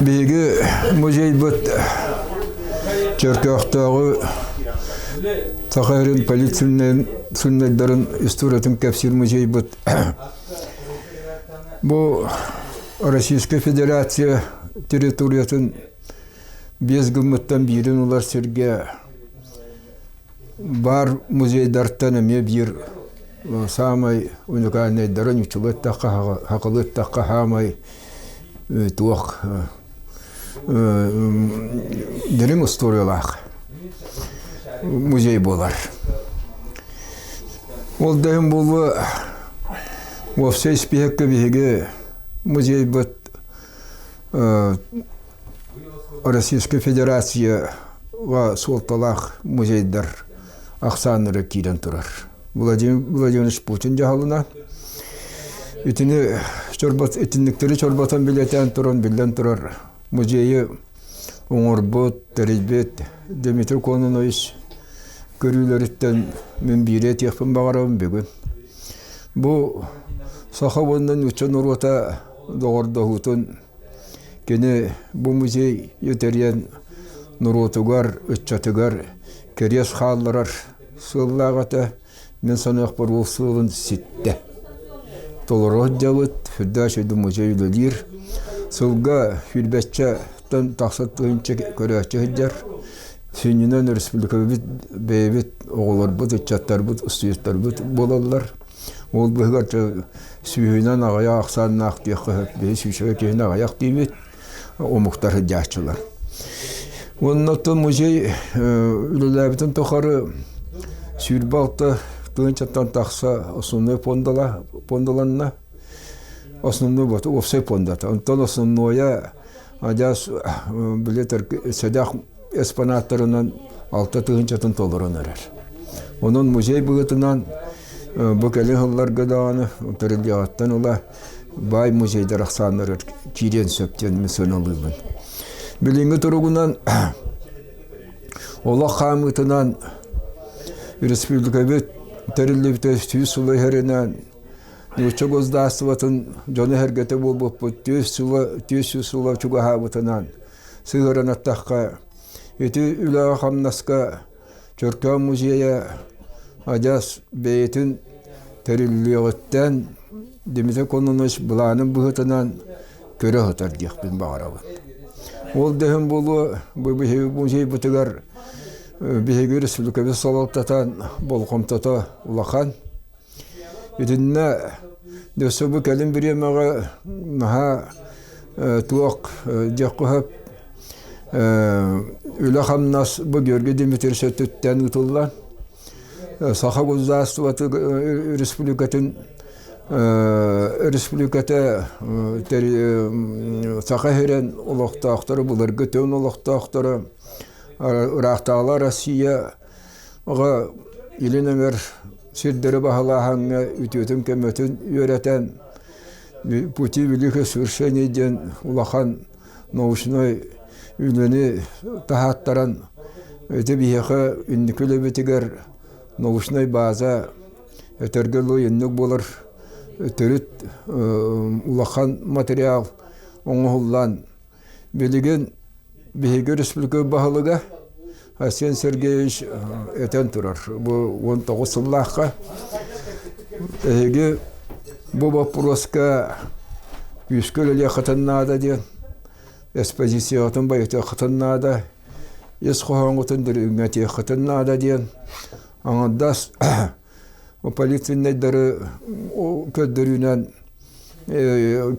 Биһиги музейбыт Чөркөөхтөөҕү Саха сирин политсыннайдарын историятын кэпсиир музейбыт бу Российскай Федерация территориятын биэс гыммыттан биирин ылар сиргэ Баар музейдартан эмиэ биир саамай уникальнайдарын ньуччулуу эттэххэ, хахылыы эттэххэ саамай туох дириҥ устуоруйалаах музей буолар. Ол да иһин буолуо уопсай испииһэккэ биһиги музейбыт Российскай Федерацияҕа суолталаах музейдар ахсааннара киирэн турар. Владимир Владимирович Путин дьаһалына итини чорбот итинниктэри чорботон билэтээн туран биллэн турар музейы оҥорбут, тэрийбит Дмитрий Кононович көрүүлэриттэн мин биири этиэхпин баҕарабын бүгүн. Бу саха уонна нуучча норуота доҕордоһуутун Кини бу музей тэрийэн норуотугар, ыччатыгар кэриэс хаалларар сыаллаах этэ. Мин саныахпар ол сыалын ситтэ. Толоро сылдьабыт, сүрдээх үчүгэй музей үлэлиир. Сылга сүүрбэччэттэн тахса тыһыынча көрөөччү сылдьар. Сүнньүнэн республикабыт бэйэбит оҕолорбут, ыччаттарбыт, устудьуоттарбыт буолаллар. Ол быһыгар сүүһүнэн аҕыйах ахсааннаах диэххэ сөп, биһи сүүсүгэ киһини аҕыйах диибит, омуктар сылдьааччылар. Уонна оттон музей үлэлээбитин тухары 26 тыһыынчаттан тахса основной пуондала пуондаланна. Основной вот уопсай пуондата. Онтон основное адьас били сэдэх экспонаттарынан алта тыһыынчатын толорон эрэр. Онон музей быһыытынан бу кэлин сылларга даҕаны тэриллиэҕиттэн ыла баай музейдар ахсааннарыгар киириэн сөп диэн мин сыаналыыбын. Билиҥҥи туругунан олох хаамыытынан республикабыт тэриллибитэ 100 сыл иһэринэн нуучча государствотын дьоно-сэргэтэ буолбуппут 400 сыла чугаһаабытынан сыһыаран аттахха, ити үлэҕэ-хамнаска Чөркөөн музейа адьас бэйэтин тэриллиэҕиттэн Дмитрий Кононович былаанын быһыытынан көрө сытар диэхпин баҕарабын. Ол да иһин буолуо, бу биһиги музейбытыгар биһиги республикабыт салалтата болҕомтото улахан. Итиннэ өссө бу кэлин бириэмэҕэ наһаа туох диэххэ сөп үлэ-хамнас бу Георгий Дмитриевич өттүттэн ыытыллар. Саха государствоты республикатын республиката Саха сирин олохтоохторо былыргы төн олохтоохторо ыраахтааҕылар Россия Оҕо илин эҥэр сирдэри баһылааһыҥҥа үтүөтүн-көмөтүн үөрэтэн «Пути великих свершений» диэн улахан научнай үлэни таһааттаран ити биһиэхэ инники үлэбитигэр научнай база этэргэ дылы инник буолар төрүт улахан материал оҥоһуллан Билигин биһиги республика баһылыга Айсен Сергеевич этэн турар. Бу 19 сыллаахха эһиги бу боппуруоска күүскэ үлэлиэххитин наада диэн экспозицияҕытын байытыаххытын наада, ис хоһооҥҥутун дириҥэтиэххитин наада диэн аҥардас полицейнайдары көрдөрүүнэн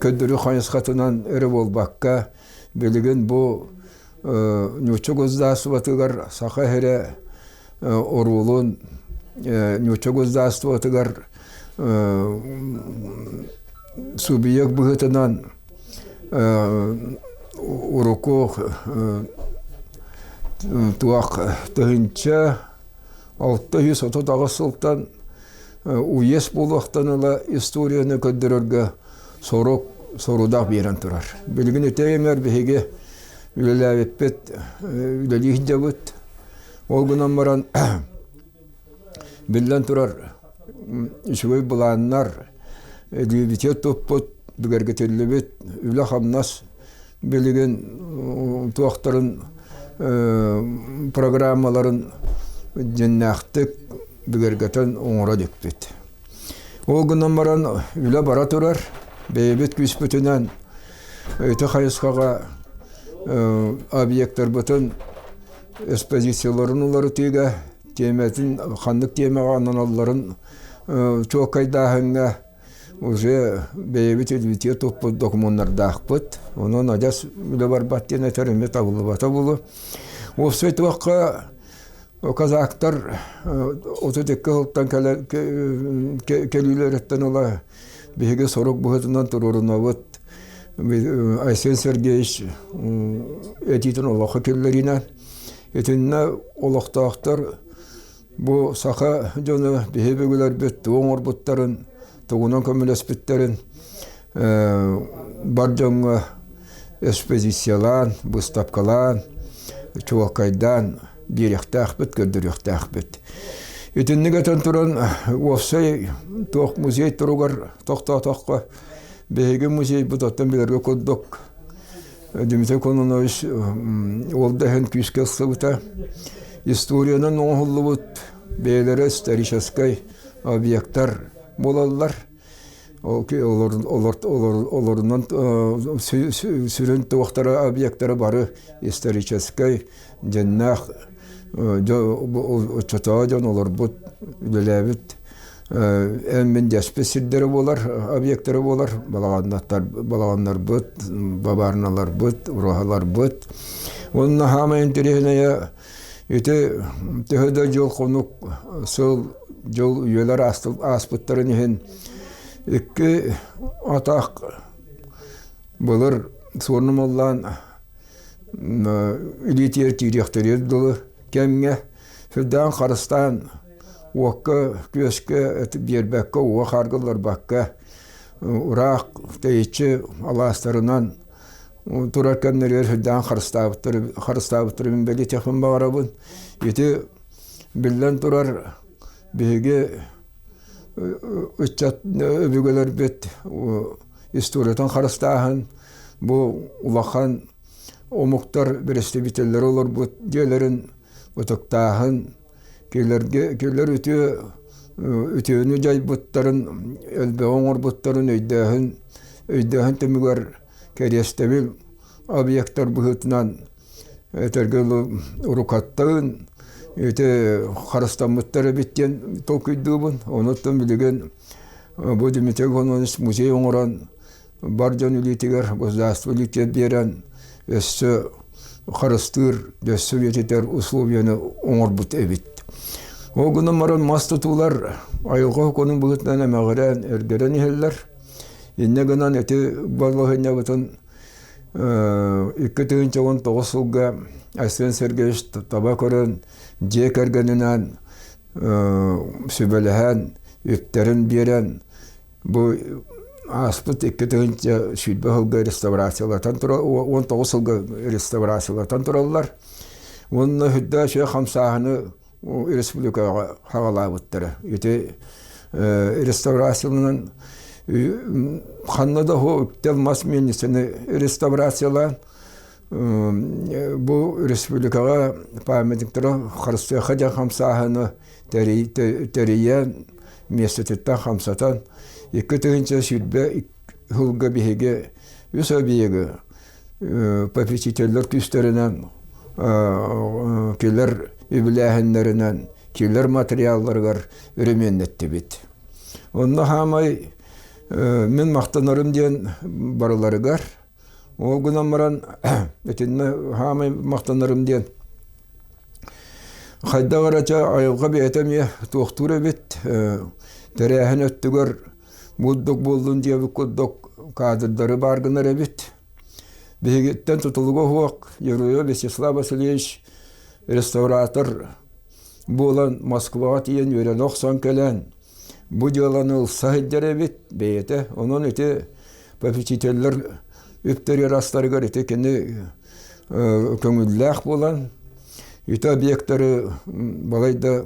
көрдөрүү хайысхатынан эрэ буолбакка, билигин бу нуучча государствотыгар Саха сирэ оруолун нуучча государствотыгар субъект быһыытынан урукку туох 1638 сылтан уезд буолуохтан ыла историяны көрдөрөргө сорук сорудах биэрэн турар. Билигин үтүө биһиги үлэлээбиппит, үлэлии сылдьабыт. Ол гынан баран биллэн турар үчүгэй былааннар, эдьиийбитигэр туппут, бигэргэтиллибит үлэ-хамнас. билигин туохтарын программаларын дьиннээхтик бигэргэтэн оҥоро иликпит. Ол гынан баран үлэ бара турар, бэйэбит күүспүтүнэн ити хайысхаҕа объектарбытын экспозицияларын уларытыыга тиэмэтин ханнык тиэмэҕэ ананалларын чуолкайдааһыҥҥа уже бэйэбит илиитигэр туппут докумуоннардаахпыт. Онон адьас үлэ барбат диэн этэр эмиэ табыллыбата буолуо. Уопсай туохха казактар 32 сылтан кэлиилэриттэн ыла биһиги сорук быһыытынан туруорунабыт. Айсен Сергеевич этиитин олоххо киллэриинэн итиннэ олохтоохтор Бу саха дьоно биһи өбүгэлэрбит тугу оҥорбуттарын, тугунан көмөлөспүттэрин бар дьоҥҥо экспозициялаан, быыстапкалаан, чуолкайдаан биэриэхтээхпит, көрдөрүөхтээхпит. Итинник этэн туран, уопсай туох музей туругар тохтоотоххо, биһиги музейбыт оттон билэргэ курдук Дмитрий Кононович ол да иһин күүскэ ылсыбыта. Историянан оҥоһуллубут бэйэлэрэ историческай объектар буолаллар. Олорунан сүрүн туохтара объектара бары историческай дьэннээх оччотооҕу дьон олорбут, үлэлээбит эн-мин дэспит сирдэрэ буолар, объектара буолар, балаҕаннарбыт, бабаарыналарбыт, ураһаларбыт. Уонна хаамай интэриэһинэйэ ити төһө да дьыл-хонук сыл дьыл үйэлэр ааспыттарын иһин икки атах былыр суорнумаллаан илиитигэр киириэхтэригэр дылы кэмҥэ сүрдээх харыстаан уокка күөскэ биэрбэккэ уо хааргылларбакка ыраах тэйиччи алаастарынан турар кэмнэригэр сүрдээх харыстаабыттарын бэлиэтиэхпин баҕарабын. Ити биллэн турар биһиги ыччат өбүгэлэрбит историятын харыстааһын бу улахан омуктар бэрэстэбиитэллэрэ олорбут дьиэлэрин ытыктааһын кинилэргэ кинилэр үтүө үтүөнү дьайбыттарын элбэҕи оҥорбуттарын өйдөөһүн өйдөөһүн түмүгэр кэриэстэбил объектар быһыытынан этэргэ дылы урукаттан ити харыстаммыттар эбит диэн толкуйдуубун. Онуттан билигин бу Дмитрий Иванович музей оҥорон бар дьон илиитигэр государство илиитигэр биэрэн өссө харыстыыр, өссө үйэтитэр условияны оҥорбут эбит. Ол гынан баран мас тутуулар айылҕа сокуонун быһыытынан эмэҕирэн, эргэрэн иһэллэр. Инньэ гынан ити балаһыанньабытын 2019 сылга Айсен Сергеевич таба көрөн, дьиэ кэргэнинэн сүбэлэһэн, үптэрин биэрэн, бу ааспыт 2020 сылга реставрациялатан турар, 19 сылга реставрациялатан тураллар. Уонна үрдээх үчүгэй хамсааһыны республикаҕа хаҕалаабыттара. Ити реставрацияланан ханна да үктэл мас миэлиссэни реставрациялаан бу республикаҕа памятниктары харыстыахха диэн хамсааһыны тэрийэн миэстэтиттэн хамсатан 2020 сылга биһиги үс объегы попечителлэр күүстэринэн килэр үбүлээһиннэринэн килэр материалларыгар өрөмүөннэттибит. Онно хаамай мин махтанарым диэн барыларыгар Ол гынан баран итиннэ хаамай махтанарым диэн хайдах эрэ чэ айылҕа бэйэтэ эмиэ туохтуур эбит тэрээһин өттүгэр бурдук буоллун диэбит курдук кадрдары баар гынар эбит. Биһигиттэн тутулуга суох Еруев Вячеслав Васильевич реставратор буолан Москваҕа тиийэн үөрэнэ охсон кэлэн бу дьыаланы ылса сылдьар эбит бэйэтэ. Онон ити попечителлэр үптэригэр астарыгар ити кини көҥүллээх буолан ити объектары балайда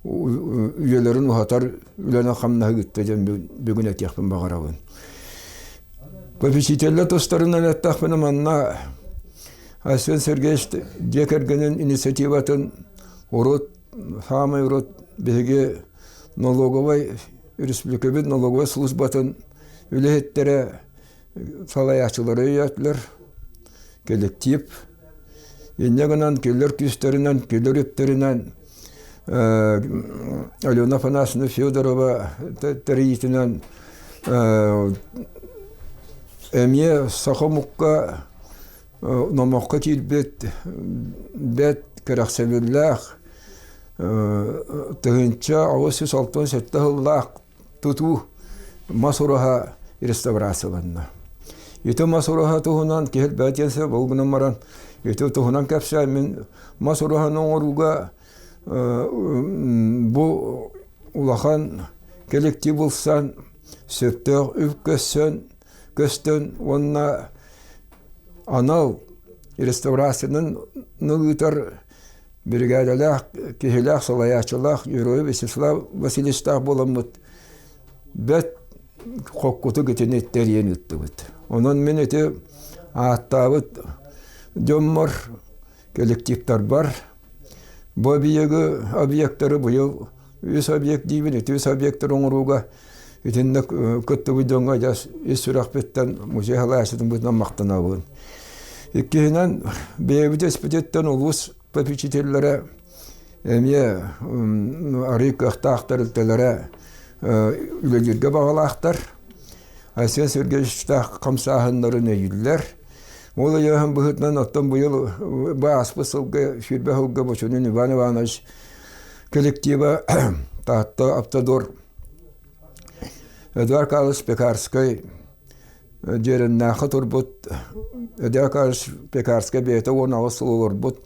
үйэлэрин уһатар үлэни хамнаһы ыытта диэн бүгүн этиэхпин баҕарабын. Попечителлэр тустарынан эттэхпинэ манна Айсен Сергеевич дьиэ кэргэнин инициативатын урут саамай урут биһиги налоговай республикабыт налоговай службатын үлэһиттэрэ салайааччылары өйөөтүлэр коллектив инньэ гынан кинилэр күүстэринэн кинилэр үптэринэн Алена Афанасьевна Федорова тэрийиитинэн эмиэ саха омукка номоххо киирбит бэрт кэрэхсэбиллээх 1867 сыллаах тутуу мас ураһа реставрацияланна. Ити мас ураһа туһунан киһи элбэҕи диэн сөп, ол гынан баран ити туһунан кэпсээн мин мас ураһаны оҥорууга бу улахан коллектив булсан, сөптөөх үп көссөн, көстөн уонна анал реставрациянан ыытар биригээдэлээх, киһилээх, салайааччылаах Герой Вячеслав Васильевичтаах буоламмыт бэрт хоккутук итини тэрийэн ыыттыбыт. Онон мин ити ааттаабыт дьоммор, коллективтарбар бу объегы, объектары быйыл үс объект диибин, ити үс объектары оҥорууга итиннэ кыттыбыт дьоҥҥо дьэ ис сүрэхпиттэн музей салайааччытын быһыытынан махтанабын. Иккиһинэн, бэйэбит испититтэн улуус попечителлэрэ эмиэ арыый кыахтаах тэрилтэлэрэ үлэлииргэ баҕалаахтар. Айсен Сергеевичтаах хамсааһыннарын өйүүллэр. Ол өйөөһүн быһыытынан оттон быйыл бу ааспыт сылга сүүрбэ сылга Бочонин Иван Иванович коллектива Таатта Автодор Эдуард Карлович Пекарскай Дьиэрэннээххэ турбут Эдуард Карлович Пекарскай бэйэтэ 18 сыл олорбут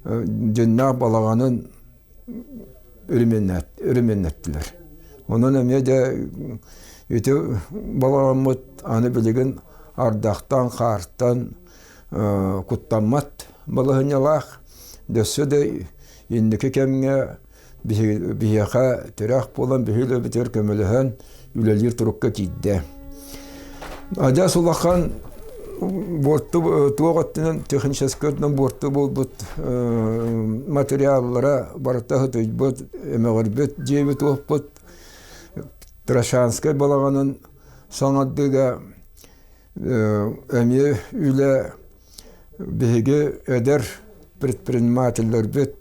дьиннээх балаҕанын өрөмүөннэттилэр. Онон эмиэ дьэ ити балаҕаммыт аны билигин ардахтан, хаартан куттаммат балаһынньалаах. Өссө да инники кэмҥэ биһиэхэ тирэх буолан биһи үлэбитигэр көмөлөһөн үлэлиир турукка киирдэ. Адьас улахан буорту туох өттүнэн техническэй өттүнэн буорту буолбут материаллара барыта сытыйбыт, эмэҕирбит дьиэбит уоппут Трощанскай балаҕанын саҥардыыга эмиэ үлэ Биһиги эдэр предпринимателлэрбит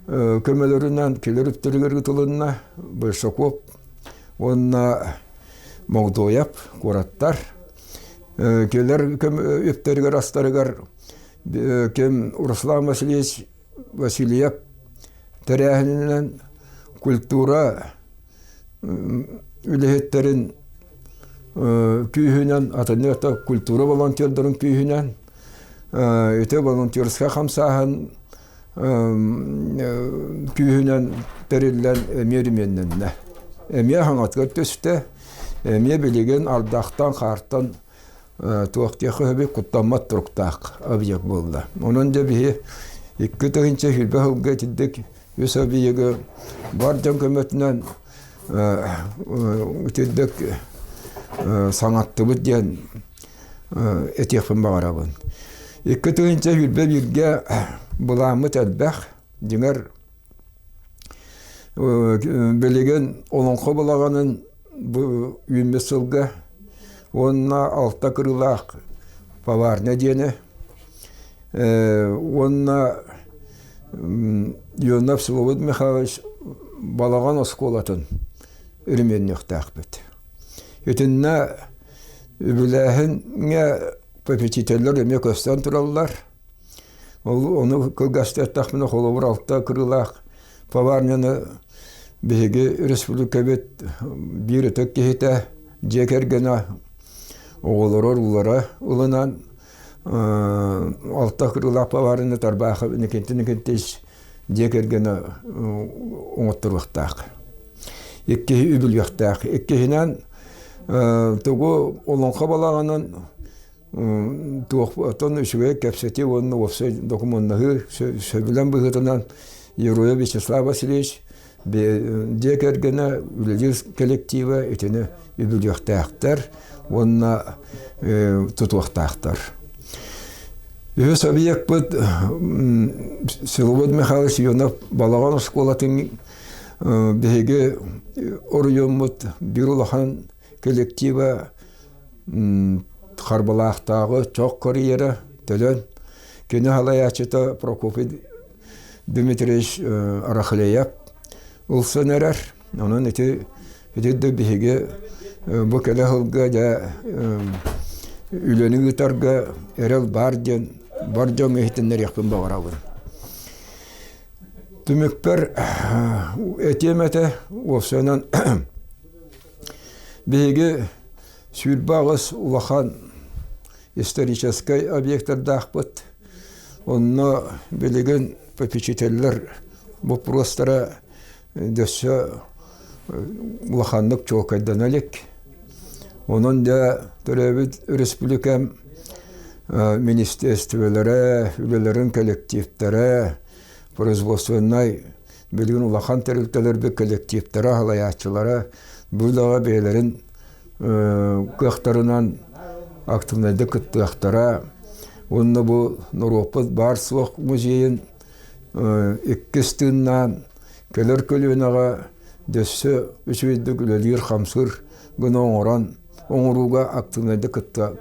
көмөлөрүнэн килэр үптэригэр ыытылынна Большаков уонна Могдоев куораттар. Килэр үптэригэр астарыгар ким Руслан Васильевич Васильев тэрээһининэн культура үлэһиттэрин күүһүнэн, атыннык да культура волонтердарын күүһүнэн, ити волонтерскай хамсааһын күүһүнэн тэриллэн эмиэ өрүмүөннэннэ. Эмиэ хаҥатыгар түстэ, эмиэ билигин ардахтан, хаартан туох диэххэ сөбүй куттаммат туруктаах объект буолла. Онон дьэ биһи 2020 сылга итинник үс объегы бар дьон көмөтүнэн итинник саҥаттыбыт диэн этиэхпин баҕарабын. 2021-гэ былааммыт элбэх. Дьиҥэр билигин Олоҥхо балаҕанын бу үүммүт сылга уонна алта кырыылаах поварня диэни уонна Ионов Всеволод Михайлович балаҕан оскуолатын өрөмүөннүөхтээхпит. Итиннэ үбүлээһиҥҥэ попечителлэр эмиэ көстөн тураллар. Ол ону кылгастык эттэхпинэ, холобур, алта кырыылаах поварняны биһиги республикабыт биир ытык киһитэ, дьиэ кэргэнэ, оҕолоро, уруулара ылынан алта кырыылаах поварняны Тарбаахов Иннокентий Иннокентьевич дьиэ кэргэнэ оҥотторуохтаах. Иккиһи үбүлүөхтээх. Иккиһинэн тугу олоҥхо балаҕанын туох оттон үчүгэй кэпсэтии уонна уопсай докумуоннаһыы сөбүлэҥ быһыытынан Ероев Вячеслав Васильевич дьиэ кэргэнэ үлэлиир коллектива итини үбүлүөхтээхтэр. уонна тутуохтаахтар. Үһүс объекпыт Всеволод Михайлович Ионов Балаҕан оскуолатын биһиги оройуоммут биир улахан коллектива Харбалаахтааҕы чох карьера төлөн кини салайааччыта Прокопий Дмитриевич Рахлеев ылсан эрэр. Онон ити ити да биһиги бу кэлэ сылга дьэ үлэни ыытарга эрэл баар диэн бар дьоҥҥо иһитиннэриэхпин баҕарабын. Түмүкпэр этиэм этэ, уопсайынан биһиги 28 улахан историческай объектардаахпыт. Онно билигин попечителлэр боппуруостара өссө улаханнык чуолкайдана илик. Онон дьэ төрөөбүт республикам министерстволара, үлэлэрин коллективтара, производственнай билигин улахан тэрилтэлэрбит коллективтара, салайааччылара бу үлэҕэ бэйэлэрин кыахтарынан активнайдык кыттыахтара. Уонна бу норуоппут баар-суох музейын иккис тыыннаан кэлэр көлүөнэҕэ дөссө үчүгэйдик үлэлиир-хамсыыр гына оҥорон оҥорууга активнайдык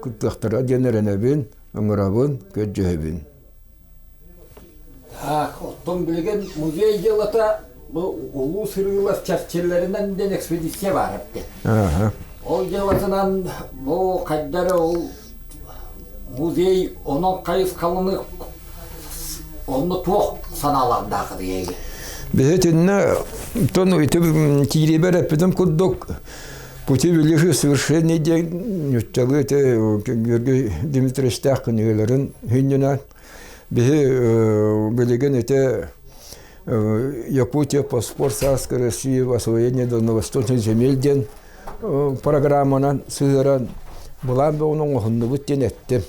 кыттыахтара диэн эрэнэбин, ыҥырабын, көрдьүһэбин. Оттон билигин музей дьыалата бу улуу сырыылар чэрчилэринэн диэн экспедиция баар эбит. Ол дьыалатынан бу хайда эрэ ол музей онон хайысхаланы онно туох санаалардаах эбиэги? Биһи итиннэ тон ити киириибэр эппитим курдук пути великих совершений диэн ньуччалыы ити Георгий Дмитриевичтээх кинигэлэрин хүннүнэн биһи билигин ити Якутия паспорт царской России в освоение дальневосточных земель диэн программанан сыһыаран былаан бөҕөнү оҥоһуннубут диэн эттим.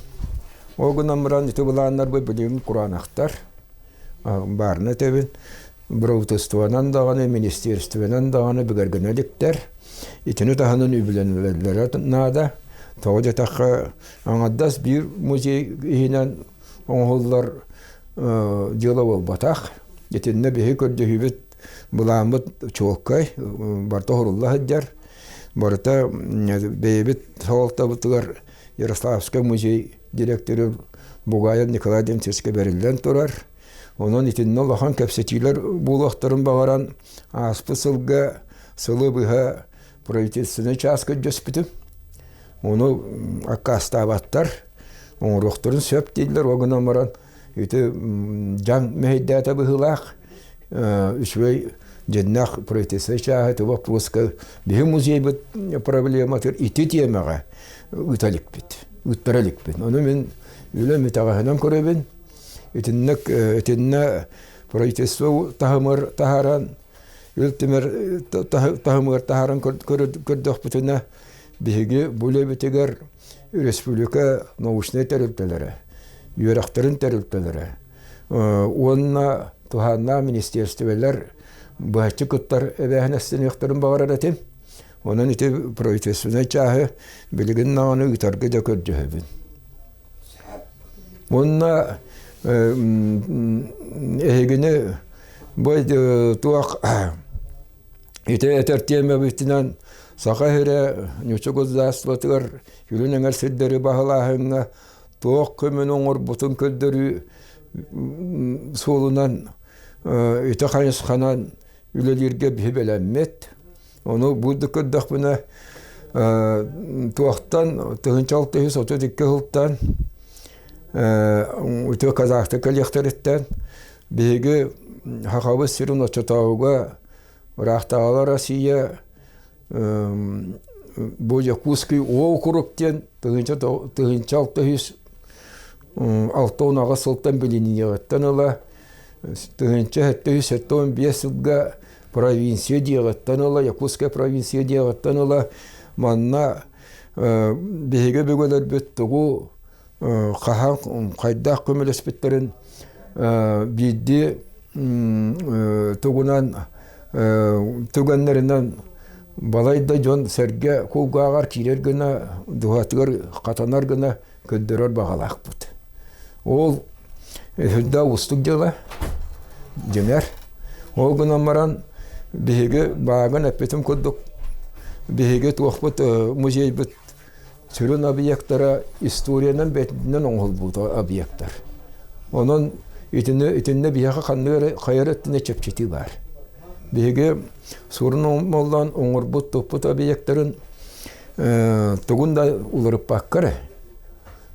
Ол гынан баран ити былааннарбыт билигин кураанахтар. Баарына этэбин. Правительствонан даҕаны, министерствонан даҕаны бигэргэнэ иликтэр. Итини таһынан үбүлэнэллэрэ наада. Тоҕо диэтэххэ, аҥардас биир музей иһинэн оҥоһуллар дьыала буолбатах. Итиннэ биһи көрдөһүүбүт былааммыт чуолкай, барыта оһорулла сылдьар. Барыта бэйэбит салалтабытыгар Ярославскай музей директоры Бугаев Николай Дмитриевичка бэриллэн турар. Онон итиннэ улахан кэпсэтиилэр буолуохтарын баҕаран, ааспыт сылга сылы быһа правительственнай чааска дьөспүтүм. Ону аккаастаабаттар, оҥоруохтарын сөп дииллэр, ол гынан баран ити дьаҥ мэһэйдээтэ быһыылаах, үчүгэй дьиннээх правительственнай чааһы ити боппуруоска биһи музейбыт проблематыгар ити тиэмэҕэ ыыта иликпит, ыыттара иликпит. Ону мин үлэм итэҕэһинэн көрөбүн. Итинник итиннэ правительство таһымыгар таһааран Ил Түмэр таһымыгар таһааран көрдөхпүтүнэ биһиги бу үлэбитигэр республика научнай тэрилтэлэрэ, үөрэхтэрин тэрилтэлэрэ уонна туһааннаах министерстволар быһаччы кыттар эбээһинэстэниэхтэрин баҕарар этим. Онон ити правительственнай чааһы билигин даҕаны ыытарга да көрдөһөбүн. Уонна эһигини бу туох ити этэр тиэмэбитинэн Саха сирэ ньучу государствотыгар илин эҥэр сирдэри баһылааһыҥҥа туох көмөнү оҥорбутун көрдөрүү суолунан ити хайысханан үлэлииргэ биһи бэлэммит. Ону бу да көрдөхпүнэ туохтан 1632 сылтан үтүө казахтар кэлиэхтэриттэн биһиги Сахабыт сирин оччотооҕуга ыраахтааҕылар Россия бу Якутский округ диэн 1668 сылтан билиниэҕиттэн ыла 1775 сылга провинция диэҕиттэн ыла Якутская провинция диэҕиттэн ыла манна биһиги өбүгэлэрбит тугу хаһан хайдах көмөлөспүттэрин биирдии тугунан түгэннэринэн. Балай да дьон сэргэ кулгааҕар киирэр гына, дууһатыгар хатанар гына көрдөрөр баҕалаахпыт. Ол сүрдээх уустук дьыала, дьиҥэр. Ол гынан баран биһиги баагын эппитим курдук биһиги туохпут музейбыт сүрүн объектара историянан бэйэтинэн оҥоһуллубут объектар. Онон итини итиннэ биһиэхэ ханнык эрэ хайа эрэ өттүнэн чэпчэтии баар. Биһиги сурун оҥоллоон оҥорбут туппут объектарын тугун да уларыппакка эрэ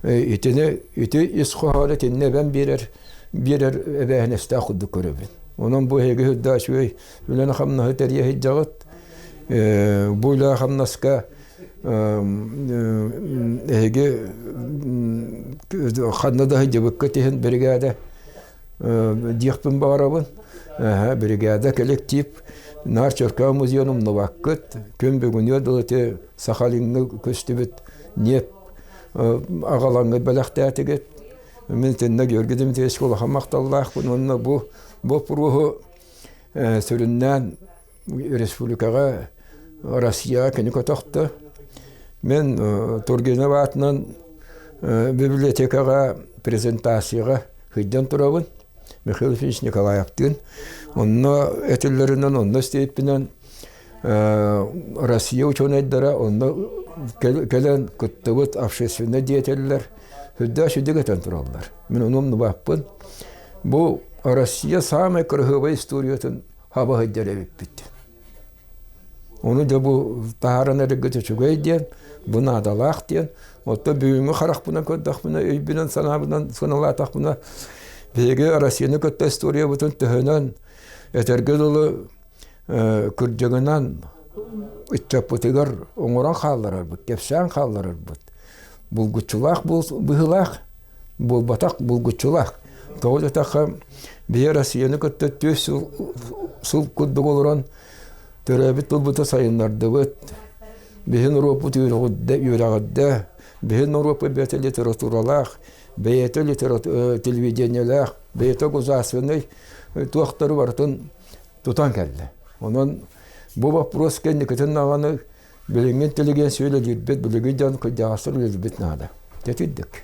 итини ити ис хоһооно итиннэ эбэн биэрэр биэрэр эбээһинэстээх курдук көрөбүн. Онон бу эһиги үрдээх үчүгэй үлэни-хамнаһы тэрийэ сылдьаҕыт. Бу үлэ-хамнаска эһиги ханна да сылдьыбыккыт иһин биригээдэ диэхпин баҕарабын. Биригээдэ коллектив наар Чөркөөх музейын умнубаккыт. Күн бүгүнүөр дылы ити Сахалиҥҥа көстүбүт ньиэп аҕалаҥҥыт бэлэхтээтигит. Мин итиннэ Георгий Дмитриевичка улахан махталлаахпын уонна бу боппуруоһу сүрүннээн республикаҕа Россияҕа кини көтөхтө. Мин Тургенев аатынан библиотекаҕа презентацияҕа сылдьан турабын Михаил Ильич Николаевтыын. Онно этиллэринэн, онно истибиппинэн Россия учуонайдара онно кэлэн кыттыбыт общественнай деятеллэр сүрдээх сүдүк этэн тураллар. Мин ону умнубаппын. Бу Россия саамай кыраһыабай историятын хаба сылдьар эбиппит. Ону дьэ бу таһааран эрэргит үчүгэй диэн, бу наадалаах диэн. Оттон бүгүҥҥү харахпынан көрдөхпүнэ, өйбүнэн санаабынан сыаналаатахпына, биһиги Россияны кытта историябытын төһөнөн этэргэ дылы кырдьыгынан ыччаппытыгар оҥорон хаалларарбыт, кэпсээн хаалларарбыт. Булгуччулаах быһыылаах, буолбатах булгуччулаах. Тоҕо диэтэххэ, биһи Россияны кытта түөрт сыл, сыл курдук олорон төрөөбүт тылбытын сайыннардыбыт. Биһи норуоппут үөрэҕирдэ, биһи норуоппут бэйэтэ литературалаах, бэйэтэ телевидениелээх, бэйэтэ государственнай туохтары барытын тутан кэллэ. Онон бу боппуруос кэнникитин даҕаны билиҥҥи интеллигенция үлэлиирбит, билиҥҥи дьон кырдьаҕастар үлэлиирбит наада. Тэтирдик.